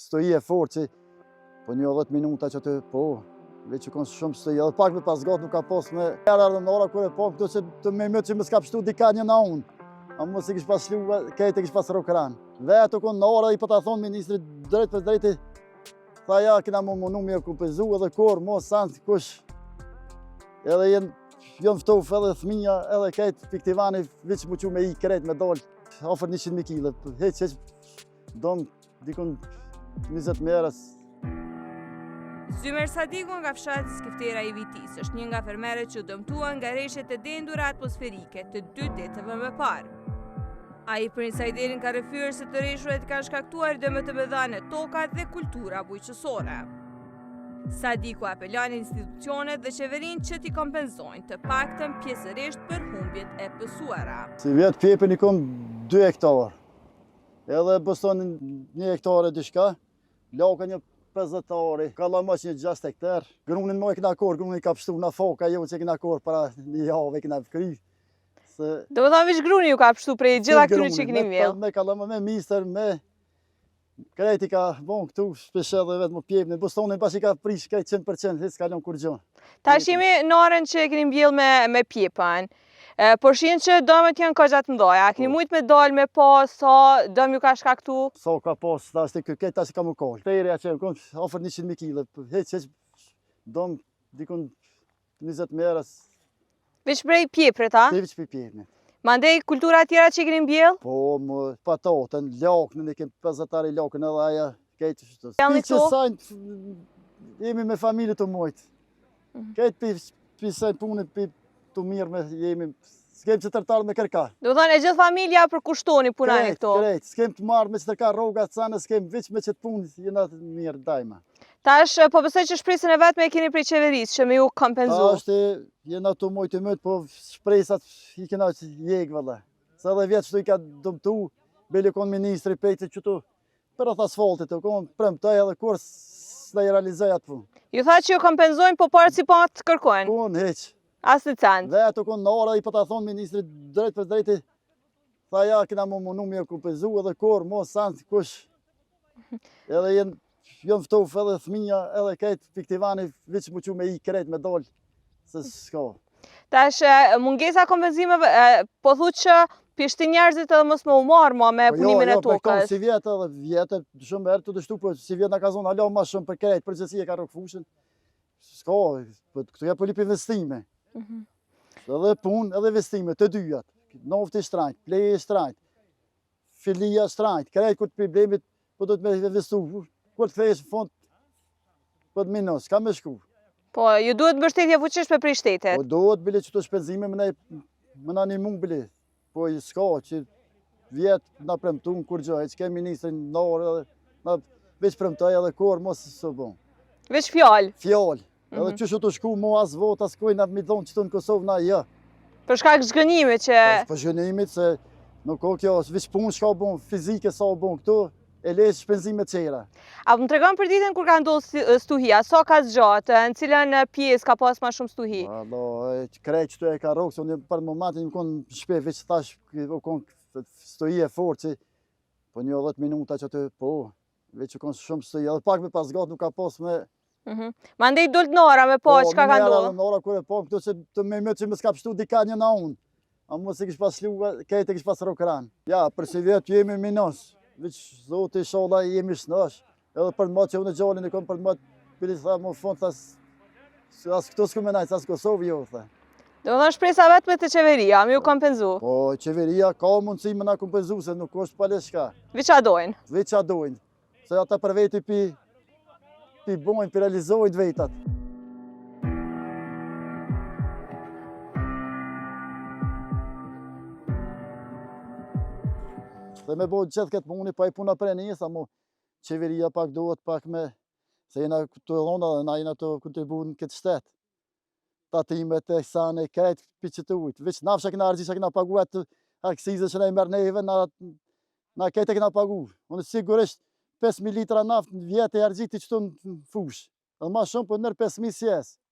Stuhi e fortë që po një 10 minuta që aty, po, veç që konë shumë stuhi, edhe pak me pas gatë nuk ka pas me... Era erdhëm në ora kur e po, këto që të me mëtë që më s'ka pështu dika një na unë. A mos e kish pas llu, krejt e kish pas rrok ran. Vetë u konë në ora i po ta thonë ministrit drejt për drejti, tha ja, kena mu munu me kompenzu edhe kur, mos sanë kush, edhe jenë, janë ftofë edhe thmija, edhe krejt piktivani, veç mu qu me i krejt me dalë, afër 100.000 kile, heq, heq, dom, dikun 20 merës. Zymer Sadiku nga fshati Skiftera i Vitisë është një nga fermerët që u dëmtuan nga reshjet e dendura atmosferike të dy ditëve më parë. Ai për Insajderin ka rrëfyer se të reshurat kanë shkaktuar dëme të mëdha në tokat dhe kultura bujqësore. Sadiku apelon institucionet dhe qeverinë që t'i kompenzojnë të paktën pjesërisht për humbjet e pësuara. Sivjet pjepën i kom 2 hektar. Edhe bostanin një hektar e diçka, lakën një 50 ari, kallamoq një 6 hektar. Grunin mo e kena korr, grunin ka pështu në foka, jo që e kena korr para një javë e kena kry. Se... Domethanë veç gruni ju ka pështu prej gjitha këtyre që keni mbjell? Me kallamoq, me misër, me... Krejt i ka bon këtu, shpesh edhe vetë më pjepnin, bostanin pas i ka prish krejt 100%, hiç s'ka lon kurgjo. Tash jemi në arën që e keni mbjell me, me pjepën. Po shihen që dëmet janë kogja të mdhaja, a keni po. mujtë me dalë me pa sa dëm ju ka shkaktu? Sa ka pas, tash të këtë, tash ka më kalë. Terja që kom, afër 100.000 kile, heq, heq, dëm, dikun 20 merës. Veç prej pjeprit, a? Veç prej pjeprit. Mandej, kultura tjera që i keni mbjell? Po, më patatën, laknën, e kem 50 ari lakën edhe aja, krejt shtu. Pi qësaj, jemi me familje të mujtë. Mhm. Krejt pi, pi saj pune, pi të mirë me jemi, s'kem që tërtarë me kërka. Domethanë, e gjithë familja përkushtoni punani këto. Krejt, s'kem të marrë me qëtërka rroga, canë, s'kem veç me qëtë punë, jena të mirë dajma. Tash, po besoj që shpresën e vetme e keni prej qeverisë, që me ju kompenzu. Tash, jena të mujtë të mujtë, po shpresat i kena që jekë, vëlla. Se edhe vjet qëtu i ka dëmtu, bile konë ministri pejtë qëtu, Përreth asfaltit, u konë premtoj edhe kur s'na i realizoj atë punë. Ju tha që ju kompenzojnë, po paret si pa të kërkojnë? Po, në heq. Asnjë cent. Vetë u konë në ora, i po ta thonë ministrit drejt për drejti, tha ja, kena mu munu me kompenzu edhe kur, mos sanë kush. Edhe jenë, janë ftofë edhe thmija, edhe krejt piktivani, veç mu qu me i krejt me dalë, se s'ka. Tash, mungesa kompenzimeve, po thu që pi shtin njerëzit edhe mos me u marrë ma me po jo, punimin jo, e po tokës. Po, sivjet edhe vjet, shumë herë të dështu, po sivjet na ka zonë hala ma shumë për krejt, përgjithësi e ka rrok fushën. S'ka, po këtu ja po lyp investime. Mm -hmm. Edhe punë, edhe investime, të dyjat. Nafti shtrajt, plehi shtrajt, Filia shtrajt, krejt kur të problemit, po do të me investu, kur të kthehesh në fund, po të minus, ka me shku. Po, ju duhet mbështetje fuqishme prej shtetit? Po, duhet bile qëto shpenzime më ne, më na një mund bile. Po, i s'ka që vjet na premtun kurgjo, e që ke ministrin në orë edhe, na veç premtoj edhe kur, mos së bon. Veç fjalë? Fjalë. Edhe mm -hmm. qysh të shku mu as vot, as kujna mi dhonë qëtu në Kosovë, na jo. Për shkak zhgënjimit që... Po, për zhgënjimit se nuk o kjo, veç punë shka u bon fizike sa u bon këtu, e le shpenzime tjera. A më tregon për ditën kur ka ndodhë stuhia, sa ka zgjatë, në cilën pjesë ka pas ma shumë stuhi? Alo, krejt qëtu e ka rrokë, se unë për momentin jam konë në shpi, veç thash, u konë stuhi e fortë, që po një 10 minuta që aty, po, Veç që konë shumë stuhi, edhe pak me pas gatë nuk ka pas me... Mm Mandej dulët në ora me pa, po, çka ka ndodhë? Po, në ora kur e pa, këto që të me me që më s'ka pështu dika një na unë. A mos e kish pas llu, krejt e kish pas rrok ran. Ja, për sivjet jemi minus, veç zoti ishalla jemi shnosh. Edhe për më që unë gjalin e kom për më, bile tha më fund, tha, as këto s'ku me najtë, as Kosovë jo, tha. Domethanë shpresa vetme te qeveria, me ju kompenzu. Po, qeveria ka mundësi me na kompenzu, se nuk është pale shka. Veç a dojnë. Veç a dojnë. Se ata për veti pi, pi bojnë, pi realizojnë vetat. Dhe me bo gjithë këtë muni, pa i puna për e njësa, mo qeveria pak duhet pak me, se jena të dhona dhe na jena të kontribu në këtë shtet. Tatimet e sane, krejt pi qëtë ujtë. Veç naftë që kena harxhi, që kena pagu atë akcizën që na i merr neve, na, na krejt e kena pagu. Unë sigurisht 5.000 litra naftë në vjet e harxhiti qëtu në fushë. Edhe ma shumë, po nër 5.000 sjes.